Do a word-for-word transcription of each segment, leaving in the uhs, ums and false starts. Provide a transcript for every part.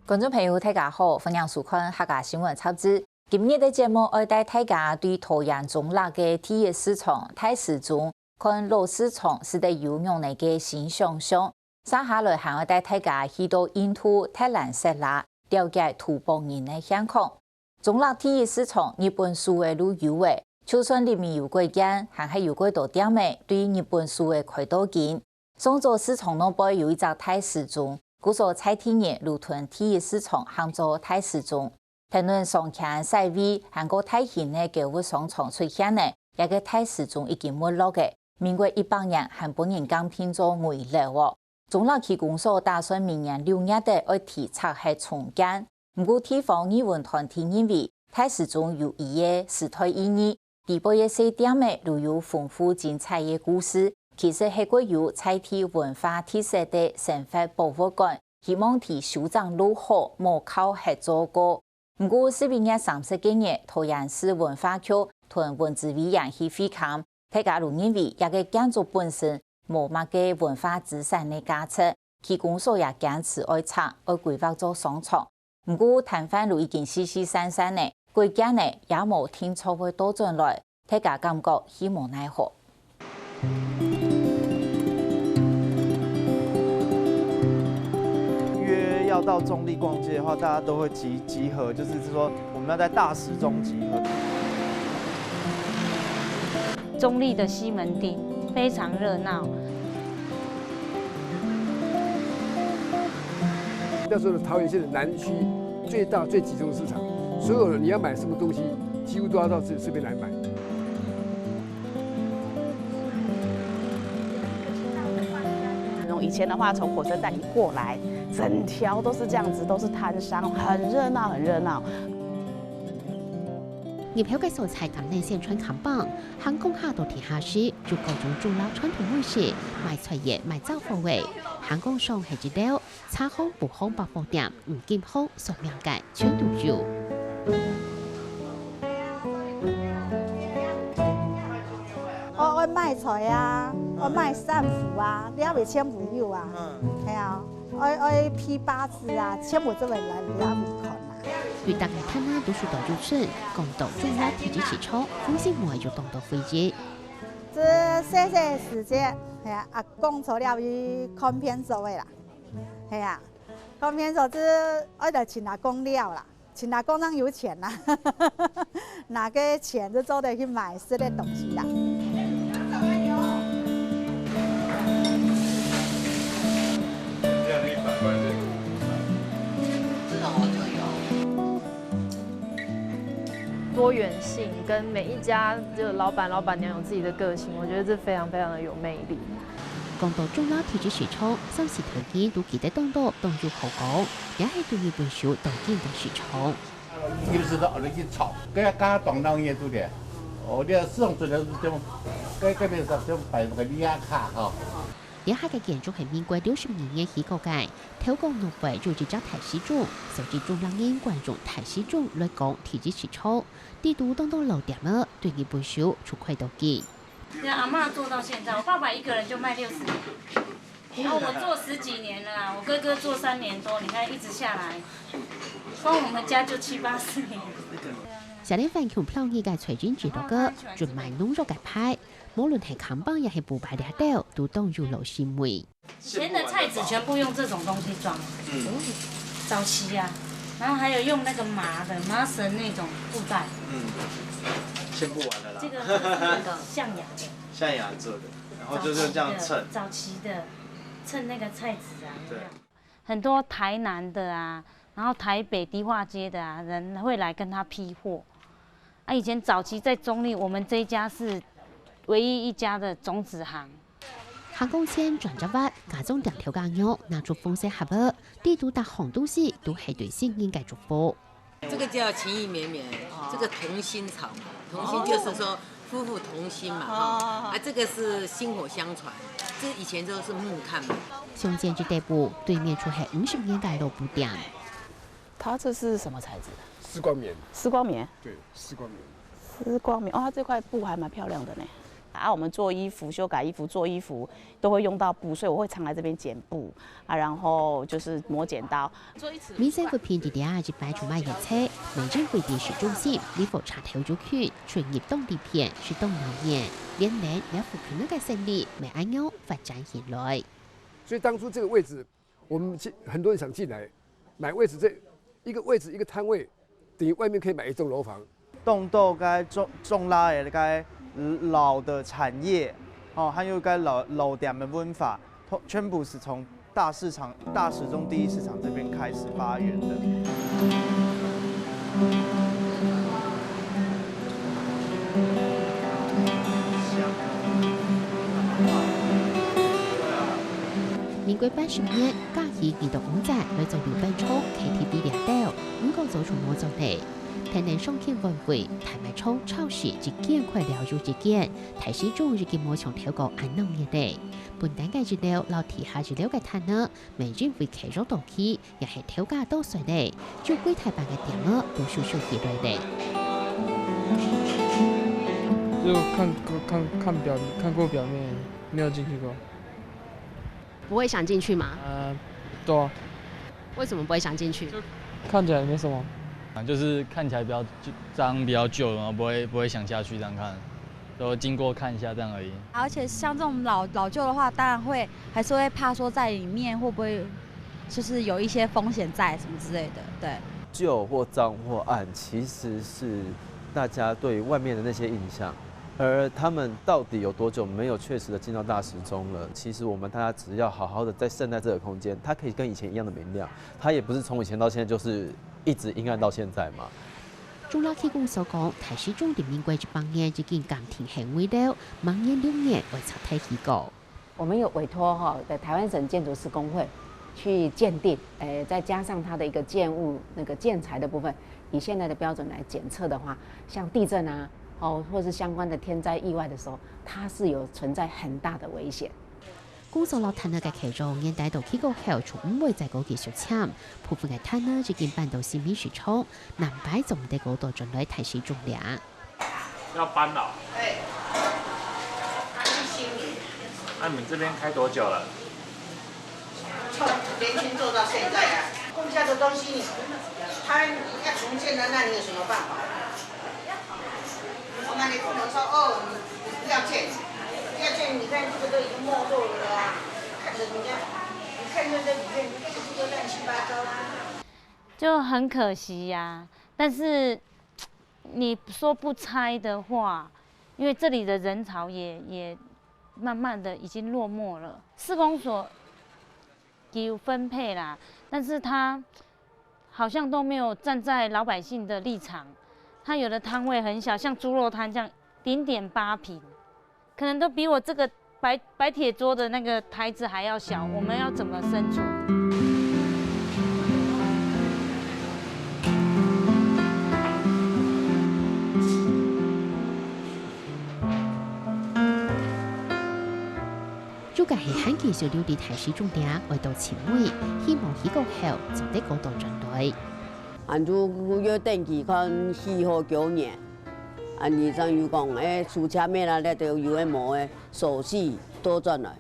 觀眾朋友，大家好，歡迎收看客家新聞雜誌。今日个節目愛帶大家對桃園中壢个第一市場大時鐘，看老市場使得有仰般个新想像。接下來還愛帶大家去到印度特蘭塞拉，了解土邦人个現況。中壢第一市場日本手个路有个，就算裡面有幾間，還係有幾多店仔對日本手个開到今。 上早市場外背有一隻大時鐘，故所在地人摎同第一市場喊做大時鐘。跈等商圈徙位，還過大型个購物商場出現呢，這个大時鐘已經沒落个。民國一百年還分人降並做危樓哦。中壢區公所打算明年六月底愛提拆忒重建。毋過地方義運團體認為，大時鐘有佢个時代意義， 裡背个細店仔都有豐富精彩个故事，其實係國有在地文化特色个生活博物館，希望在修整路口無靠核做過。毋過，十一月三十个日，桃園市文化局同文資委員去會勘，大家都認為這个建築本身無麼个文化資產个價值，區公所也堅持愛拆，愛規劃做商場。 毋過，攤販都已經四四散散呢，幾間呢也無定著會倒轉來，大家感覺去無奈何。約要到中壢逛街的话，大家都会集集合，就是说我们要在大时钟集合。中壢的西门町非常热闹。那时候的桃园县的南区最大最集中的市场，所有的你要买什么东西，几乎都要到这这边来买。从以前的话，从火车站一过来，整条都是这样子，都是摊商，很热闹，很热闹。入口个所在擔等宣傳看板，行公下到地下室，有各種中壢傳統美食，賣菜个、賣雜貨个。行公上係一樓， 茶行、布行、百貨店、五金行、算命个，全都有。哦，愛賣菜啊，愛賣衫褲啊，了尾全部有啊。係啊，愛愛批八字啊，全部做得來了尾看啊。對逐个攤仔都受到邀請，講到中壢地質市場，風景無愛有當多回憶。這細細時節，係啊，阿公坐了去看片所个啦。 係啊，講面說是愛來請阿公尞啦，請阿公正有錢啦，拿个錢就做得去買食个東西啦。多元性跟每一家的老板、老板娘有自己的个性，我觉得这非常非常的有魅力。 講到中壢地質市場，暫時頭見都記得當多當有好講，也係對日本時當緊个市場。有時都學你去炒，該家當鬧熱度的。哦，你要市場出來是這種，該該邊是這種擺那個利亞卡哈。這下个建築係民國六十二年起過个，頭講內背有一隻大時鐘，所以中壢人慣用大時鐘來講地質市場。裡肚當多老店仔，對日本時就開到今。 對啊，阿嬤做到現在，我爸爸一個人就賣六十年，然後我做十幾年了啦，我哥哥做三年多，你看一直下來，光我們家就七八十年。謝連煥共朋友个財政支落个，準賣農藥个牌，無論係看板也係布牌這兜，都當有老師味。 以前的菜籽全部用這種東西裝，嗯，早期啊，然後還有用那個麻的麻繩那種布袋，嗯，先不玩了啦。這個是那個象牙的，象牙做的，然後就是這樣稱。早期的称那個菜籽啊，對，很多台南的啊，然後台北迪化街的啊，人會來跟他批貨。啊，以前早期在中壢，我們這一家是唯一一家的種子行。 行公前轉隻彎，家中店頭家娘拿出紅色盒仔，裡肚逐項東西都係對新年个祝福。這個叫情意綿綿，這個同心草嘛，同心就是說夫婦同心嘛哈。啊，這個是薪火相傳，這以前都是木炭嘛。相見之地步，對面就係五十年个老布店。它這是什麼材質？絲光棉。絲光棉。對，絲光棉。絲光棉，哦，它這塊布還蠻漂亮的呢。啊，我们做衣服、修改衣服、做衣服都会用到布，所以我会常来这边剪布啊，然后就是磨剪刀。民生物品在這一擺就賣現在，民生物品市中心，你火車頭就去，出入當利便，係當鬧熱，連連了附近个生理，也恁樣發展起來。所以當初這個位置，我們很多人想進來買位置，這一個位置一個攤位，等於外面可以買一棟樓房。 當多个中中拉个个老的產業，哦，還有个老老店的文化，全部是從大市場、大時鐘第一市場這邊開始發源的。 民國八十年，嘉義義東五站來做溜冰場、K T V這兜，毋過早就無做咧。天然賞景晚會、大賣場超市一間開了又一間，大市中已經無像頭過恁鬧熱咧。本旦个一樓摎地下一樓个攤仔，也因為開張到期，也係頭家倒算咧，就幾大班个店仔都收收起來咧。就看看看表看過表面，沒有進去過。 不會想進去嗎？啊，對啊，为什么不会想进去？看起来没什么。啊，就是看起来比较就这样比较旧了嘛，不会不会想下去这样看，都经过看一下这样而已。而且像这种老老旧的话，当然会还是会怕说在里面会不会就是有一些风险在什么之类的，对。旧或脏或暗，其实是大家对于外面的那些印象。而他们到底有多久没有确实的进到大时钟了？其实我们大家只要好好的在善待这个空间，它可以跟以前一样的明亮。它也不是从以前到现在就是一直阴暗到现在嘛。中拉氣功所講，大時鐘對民國一百年已經暫停行為了，明年六月會拆忒起過。我们有委托哈的台湾省建筑师工会去鉴定，诶，再加上它的一个建物那个建材的部分，以现在的标准来检测的话，像地震啊，哦，或是相关的天灾意外的时候，它是有存在很大的危险。工作落攤仔个開張，年底到期過後就毋會再過繼續簽，部分个攤仔已經搬到新民市場，南擺做毋得過倒轉來大時鐘了。要搬了哦。哎，他是新民。那你们这边开多久了？从年轻做到现在啊，剩下的东西，他要重建的，那你有什么办法？我们也不能说哦，你不要建，不要建，你看这个都已经没落了啊，看着人家，你看那个里面，那个都乱七八糟啊。就很可惜呀、但是你说不拆的话，因为这里的人潮也也慢慢的已经落寞了。市公所给予分配啦，但是他好像都没有站在老百姓的立场。他有的摊位很小，像猪肉摊这样，零点八平，可能都比我这个白白铁桌的那个台子还要小，我们要怎么生存？如果係還繼續留在大時鐘頂，會到盡尾，希望起過後做得過倒轉來。恁就約登記看四號九年，恁你正有講，誒，手車咩啦，你都有誒無誒，手續倒轉來，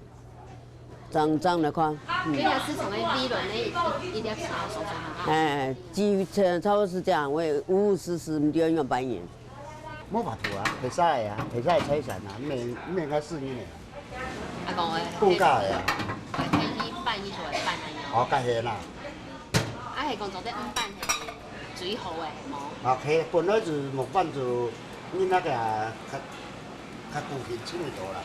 正正來看。嗯。原來是從个理論个一一粒茶所做嘛。哎，基差不多是這樣，我五五十十，毋知用半年。無辦法啊，袂使啊，袂使拆散啊，免免甲四年个。啊，講誒，講價个啊。啊，天氣半日就會半按呢。哦，較現啦。啊，係講做得毋半係最好誒，係無？啊，係本來就木板就恁那个啊，較較固定，清氣多啦。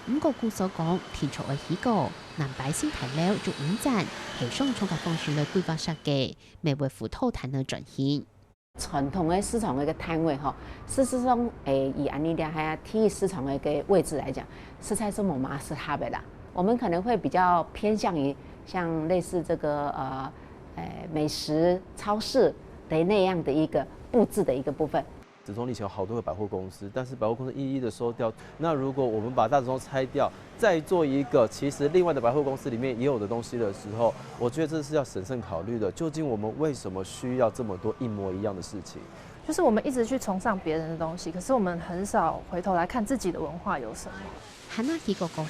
毋過據所講，定著愛起過，南擺新大樓就五站，係雙重个方式來規劃設計，乜會輔導攤仔轉型。 傳統个市場个一个攤位吼，事實上，誒，以恁呢个係第一市場个一个位置來講，實在是無麼適合个啦。我們可能會比較偏向於像類似這個呃，誒，美食超市的那樣的一個佈置的一個部分。直通以前有好多个百貨公司，但是百貨公司一一的收掉。那如果我們把大直通拆掉，再做一個其實另外的百貨公司裡面也有的東西的時候，我覺得這是要審慎考慮的。究竟我們為什麼需要這麼多一模一樣的事情？就是我们一直去崇尚别人的东西，可是我们很少回头来看自己的文化有什么。 Hana去過後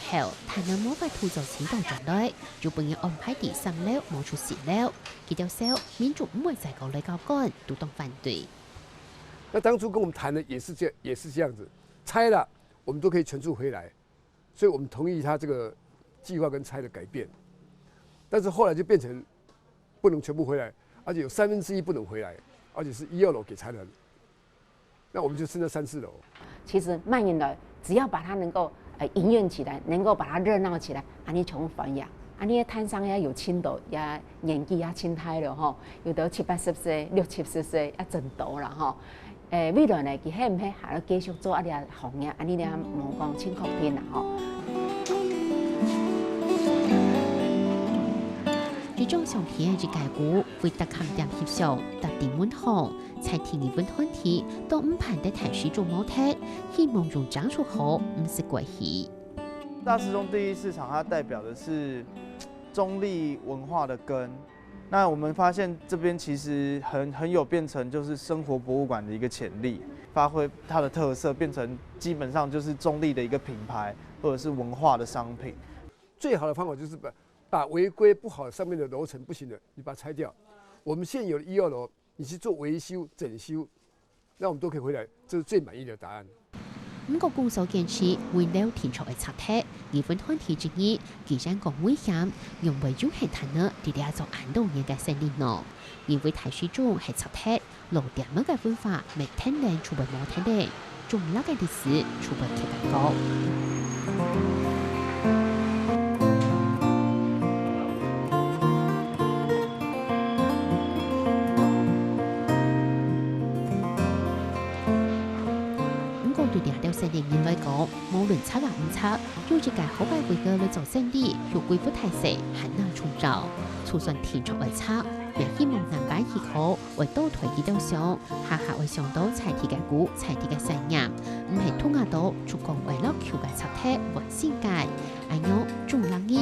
，Tanah無法度做青島轉來，就分人安排在三樓無出四樓。佢兜笑，民眾毋會再過來交管，都當反對。那當初跟我們談的也是這也是這樣子，拆了我們都可以全住回來，所以我們同意他這個計劃跟拆的改變。但是後來就變成不能全部回來，而且有三分之一不能回來，而且是一二樓給拆了。那我們就剩下三四樓。其實慢慢來，只要把它能夠呃營運起來，能夠把它熱鬧起來，恁呢就歡迎。恁呢攤商也有青島，也年紀也青大了吼，有的七八十歲、六七十歲也真多了吼。誒，未來呢，佢係毋係還要繼續做啊這行業？恁呢呢，無講清確定啦吼。這種相片一个股，為特含點翕相，特地問好，在天一文團體都毋盼得大水種無忒，希望用長出好，毋使過去。大池中第一市场，它代表的是中壢文化的根。那我们发现这边其实很很有变成就是生活博物馆的一个潜力，发挥它的特色，变成基本上就是中壢的一个品牌或者是文化的商品。最好的方法就是把把违规不好的上面的楼层不行的，你把它拆掉。我们现有的一二楼，你去做维修整修，那我们都可以回来，这是最满意的答案。毋過公所堅持危樓定著愛拆忒，義文團體質疑，既然講危險，仰會允許Tanah在這做恁多年个生理呢？因為大水種係拆忒，老店仔个文化，乜天然就會無忒咧，種落个歷史就會徛較高。 毋過對這兜生理人來講，無論拆也毋拆，有一个好个位个來做生理，有幾分大細，還那重要。就算定著愛拆，也希望南灣起口會多推幾兜箱，下下會想到在地个古、在地个產業，毋係動啊到就講愛落去个拆忒換新个。 恁樣，種落去